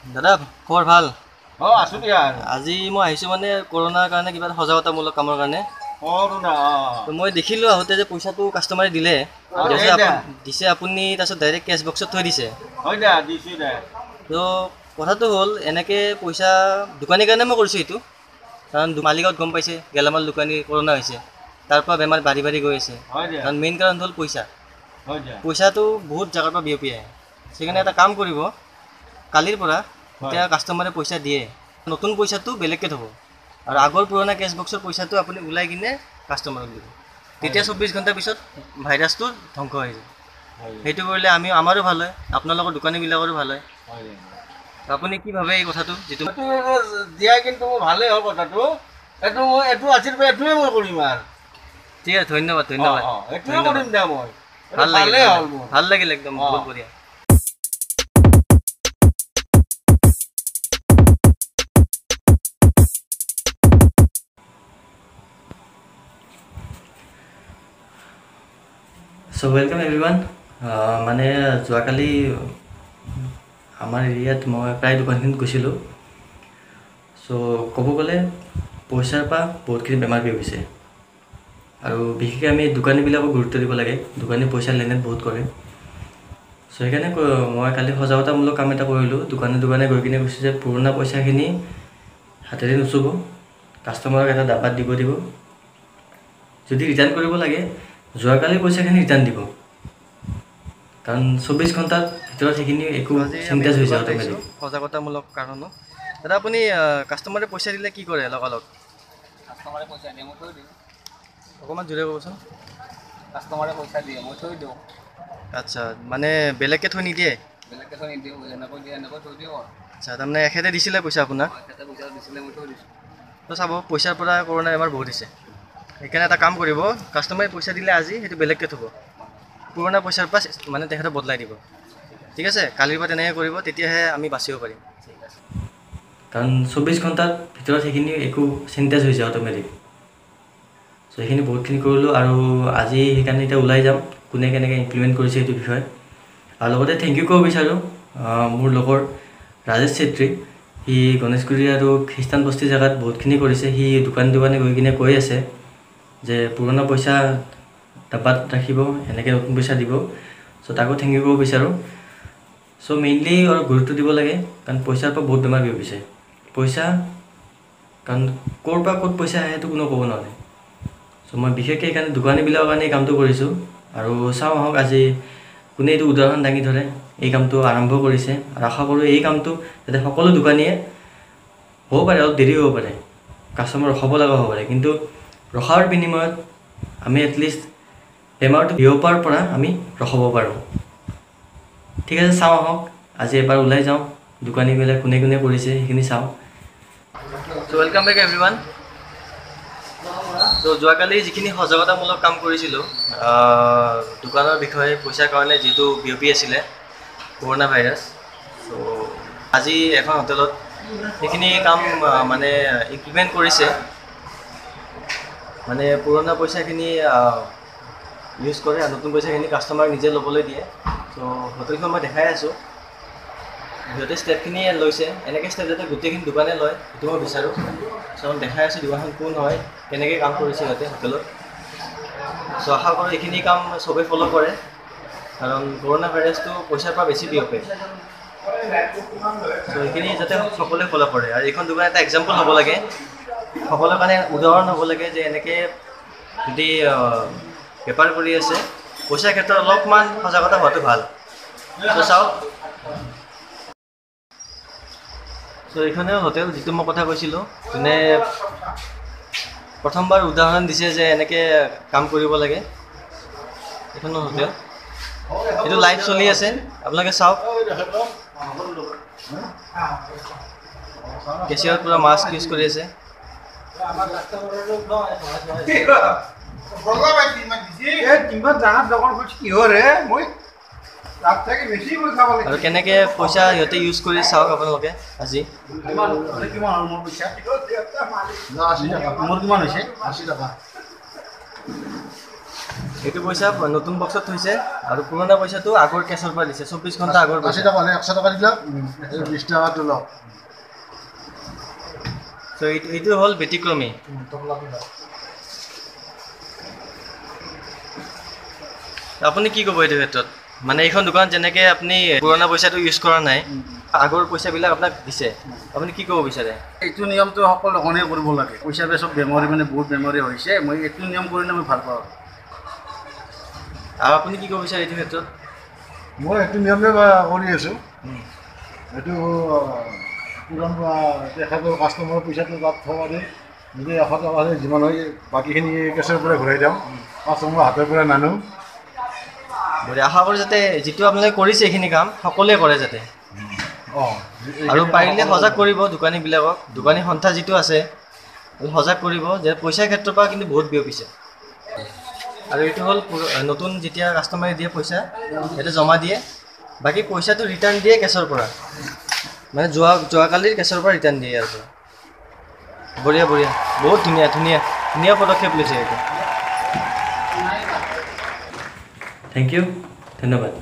দাদা খবৰ ভাল? অঁ, আছোঁ দিয়া। আজি মই আহিছোঁ মানে কৰোণাৰ কাৰণে কিবা এটা সজাগতামূলক কামৰ কাৰণে। মই দেখিলোঁ আহোঁতে যে পইচাটো কাষ্টমাৰে দিলে, দিছে আপুনি, তাৰপিছত ডাইৰেক্ট কেছ বক্সত থৈ দিছে। তো কথাটো হ'ল এনেকৈ পইচা দোকানীৰ কাৰণে মই কৰিছোঁ এইটো, কাৰণ মালিকত গম পাইছে গেলামাল দোকানী কৰোণা হৈছে, তাৰ পৰা বেমাৰ বাঢ়ি বাঢ়ি গৈ আছে। কাৰণ মেইন কাৰণ হ'ল পইচা, পইচাটো বহুত জেগাৰ পৰা বিয়পি আহে। সেইকাৰণে এটা কাম কৰিব, কালিৰ পৰা এতিয়া কাষ্টমাৰে পইচা দিয়ে, নতুন পইচাটো বেলেগকৈ থ'ব আৰু আগৰ পুৰণা কেছ বক্সৰ পইচাটো আপুনি ওলাই কিনে কাষ্টমাৰক দিব। তেতিয়া 24 ঘণ্টাৰ পিছত ভাইৰাছটো ধ্বংস হৈ যায়। সেইটো কৰিলে আমি আমাৰো ভাল হয়, আপোনালোকৰ দোকানীবিলাকৰো ভাল হয়। আপুনি কি ভাবে এই কথাটো? যিটো দিয়া কিন্তু মোৰ ভালেই হ'ল কথাটো, এইটো মই এইটো আজিৰ পৰা এইটোৱে মই কৰিম আৰু। ঠিক আছে, ধন্যবাদ ধন্যবাদ। এইটোৱে কৰিম দিয়া মই। ভাল লাগিল, ভাল লাগিল একদম, বহুত বঢ়িয়া। চ' welcome everyone. মানে যোৱাকালি আমাৰ এৰিয়াত মই প্ৰায় দোকানখিনিত গৈছিলোঁ। চ' ক'ব গ'লে পইচাৰ পৰা বহুতখিনি বেমাৰ বিয়পিছে আৰু বিশেষকৈ আমি দোকানীবিলাকক গুৰুত্ব দিব লাগে। দোকানী পইচা লেনদেন বহুত কৰে। চ' সেইকাৰণে মই কালি সজাগতামূলক কাম এটা কৰিলোঁ। দোকানে দোকানে গৈ কিনে কৈছোঁ যে পুৰণা পইচাখিনি হাতেৰে নুচুব, কাষ্টমাৰক এটা ডাবাত দিব দিব, যদি ৰিটাৰ্ণ কৰিব লাগে যোৱাকালি পইচাখিনি ৰিটাৰ্ণ দিব, কাৰণ 24 ঘণ্টাৰ ভিতৰত সেইখিনি একো চেনিটাইজ হৈ যায় অট'মেটিক। সজাগতামূলক কাৰণো। দাদা আপুনি কাষ্টমাৰে পইচা দিলে কি কৰে লগালগ? কাষ্টমাৰে পইচা দিয়ে মই থৈ দিওঁ। অকণমান জোৰে ক'বচোন। কাষ্টমাৰে পইচা দিয়ে মই থৈ দিওঁ। আচ্ছা, মানে বেলেগকৈ থৈ নিদিয়ে? বেলেগকৈ থৈ নিদিওঁ, যেনেকৈ দিয়ে এনেকৈ থৈ দিওঁ। আচ্ছা, তাৰমানে এখেতে দিছিলে পইচা আপোনাক? এখেতে পইচা দিছিলে, মই থৈ দিছোঁ। তো চাব, পইচাৰ পৰা কৰোণা বেমাৰ বহুত হৈছে। সেইকাৰণে এটা কাম কৰিব, কাষ্টমাৰে পইচা দিলে আজি সেইটো বেলেগকৈ থ'ব, পুৰণা পইচাৰ পৰা মানে তেখেতে বদলাই দিব। ঠিক আছে, কালিৰ পৰা তেনেকৈ কৰিব, তেতিয়াহে আমি বাচিব পাৰিম। ঠিক আছে। কাৰণ 24 ঘণ্টাৰ ভিতৰত সেইখিনি একো চেনিটাইজ হৈ যায় অট'মেটিক। চ' সেইখিনি বহুতখিনি কৰিলোঁ আৰু আজি সেইকাৰণে এতিয়া ওলাই যাম, কোনে কেনেকৈ ইমপ্লিমেণ্ট কৰিছে সেইটো বিষয়ে। আৰু লগতে thank U ক'ব বিচাৰোঁ মোৰ লগৰ ৰাজেশ চেত্ৰী, সি গণেশগুৰি আৰু খ্ৰীষ্টানবস্তি জেগাত বহুতখিনি কৰিছে। সি দোকানে দোকানে গৈ কিনে কৈ আছে যে পুৰণা পইচা ডাবাত ৰাখিব, এনেকৈ নতুন পইচা দিব। চ' তাকো thank U ক'ব বিচাৰোঁ। চ' মেইনলি অলপ গুৰুত্ব দিব লাগে, কাৰণ পইচাৰ পৰা বহুত বেমাৰ বিয়পিছে। পইচা কাৰণ ক'ৰ পৰা ক'ত পইচা আহে সেইটো কোনেও ক'ব নোৱাৰে। চ' মই বিশেষকৈ সেইকাৰণে দোকানীবিলাকৰ কাৰণে এই কামটো কৰিছোঁ। আৰু চাওঁ আহক আজি কোনে এইটো উদাহৰণ দাঙি ধৰে, এই কামটো আৰম্ভ কৰিছে। আৰু আশা কৰোঁ এই কামটো যাতে সকলো দোকানীয়ে, হ'ব পাৰে অলপ দেৰি হ'ব পাৰে, কাষ্টমাৰ ৰখাব লগা হ'ব পাৰে, কিন্তু ৰখাৰ বিনিময়ত আমি এটলিষ্ট বেমাৰটো বিয়পাৰ পৰা আমি ৰখাব পাৰোঁ। ঠিক আছে, চাওঁ আহক আজি এবাৰ ওলাই যাওঁ, দোকানীবিলাক কোনে কোনে কৰিছে সেইখিনি চাওঁ। চ' welcome back everyone. ত' যোৱাকালি যিখিনি সজাগতামূলক কাম কৰিছিলোঁ দোকানৰ বিষয়ে, পইচাৰ কাৰণে যিটো বিয়পি আছিলে কৰোণা ভাইৰাছ, চ' আজি এখন হোটেলত সেইখিনি কাম মানে ইমপ্লিমেণ্ট কৰিছে। মানে পুৰণা পইচাখিনি ইউজ কৰে আৰু নতুন পইচাখিনি কাষ্টমাৰক নিজে ল'বলৈ দিয়ে। চ' হোটেলখন মই দেখাই আছোঁ, সিহঁতে ষ্টেপখিনিয়ে লৈছে, এনেকৈ ষ্টেপ যাতে গোটেইখিনি দোকানে লয় সেইটো মই বিচাৰোঁ। চ' মই দেখাই আছোঁ দোকানখন কোন হয়, কেনেকৈ কাম কৰিছে সিহঁতে হোটেলত। চ' আশা কৰোঁ এইখিনি কাম চবেই ফ'ল' কৰে, কাৰণ কৰোণা ভাইৰাছটো পইচাৰ পৰা বেছি বিয়পে। চ' এইখিনি যাতে সকলোৱে ফ'ল' কৰে আৰু এইখন দোকান এটা এক্সাম্পল হ'ব লাগে, সকলোৰে কাৰণে উদাহৰণ হ'ব লাগে যে এনেকৈ যদি বেপাৰ কৰি আছে পইচাৰ ক্ষেত্ৰত অলপমান সজাগতা হোৱাটো ভাল। চ' চাওক, চ' এইখনে হোটেল যিটো মই কথা কৈছিলোঁ, যোনে প্ৰথমবাৰ উদাহৰণ দিছে যে এনেকৈ কাম কৰিব লাগে। এইখনো হোটেল, এইটো লাইভ চলি আছে, আপোনালোকে চাওক। কেচিয়াৰত পূৰা মাস্ক ইউজ কৰি আছে। আৰু কেনেকৈ পইচা সিহঁতে ইউজ কৰি চাওক আপোনালোকে আজি। মোৰ কিমান হৈছে? 80 টকা। এইটো পইচা নতুন বক্সত থৈছে আৰু পুৰণা পইচাটো আগৰ কেছৰ পৰা দিছে, 24 ঘণ্টা আগৰ পইচা। 80 টকা হ'লে 100 টকা দিলক, এই 20 টকাটো লওক। চ' এইটো হ'ল ব্যতিক্ৰমী। আপুনি কি ক'ব এইটো ক্ষেত্ৰত? মানে এইখন দোকানত যেনেকৈ আপুনি পুৰণা পইচাটো ইউজ কৰা নাই, আগৰ পইচাবিলাক আপোনাক দিছে, আপুনি কি ক'ব বিচাৰে? এইটো নিয়মটো সকলো দোকানেই কৰিব লাগে। পইচা চব বেমাৰী, মানে বহুত বেমাৰী হৈছে, মই এইটো নিয়ম কৰিলে মই ভাল পাওঁ। আৰু আপুনি কি ক'ব বিচাৰে এইটো ক্ষেত্ৰত? মই এইটো নিয়মে কৰি আছোঁ। এইটো পুৰণা তেখেতৰ কাষ্টমাৰৰ পইচাটো তাত থ'ব পাৰি, নিজে 100 টকা যিমান হয় বাকীখিনি কেছৰ পৰা ঘূৰাই দিওঁ, কাষ্টমাৰৰ হাতৰ পৰা নানো। গতিকে আশা কৰোঁ যাতে যিটো আপোনালোকে কৰিছে এইখিনি কাম সকলোৱে কৰে যাতে। অঁ, আৰু পাৰিলে সজাগ কৰিব দোকানীবিলাকক, দোকানী সন্থা যিটো আছে সজাগ কৰিব যে পইচাৰ ক্ষেত্ৰৰ পৰা কিন্তু বহুত বিয়পিছে। আৰু এইটো হ'ল নতুন যেতিয়া কাষ্টমাৰে দিয়ে পইচা, সেইটো জমা দিয়ে, বাকী পইচাটো ৰিটাৰ্ণ দিয়ে কেছৰ পৰা, মানে যোৱাকালিৰ কেছৰ পৰা ৰিটাৰ্ণ দিয়ে ইয়াৰ পৰা। বঢ়িয়া বঢ়িয়া, বহুত ধুনীয়া ধুনীয়া ধুনীয়া পদক্ষেপ লৈছে এইটো। Thank U, ধন্যবাদ।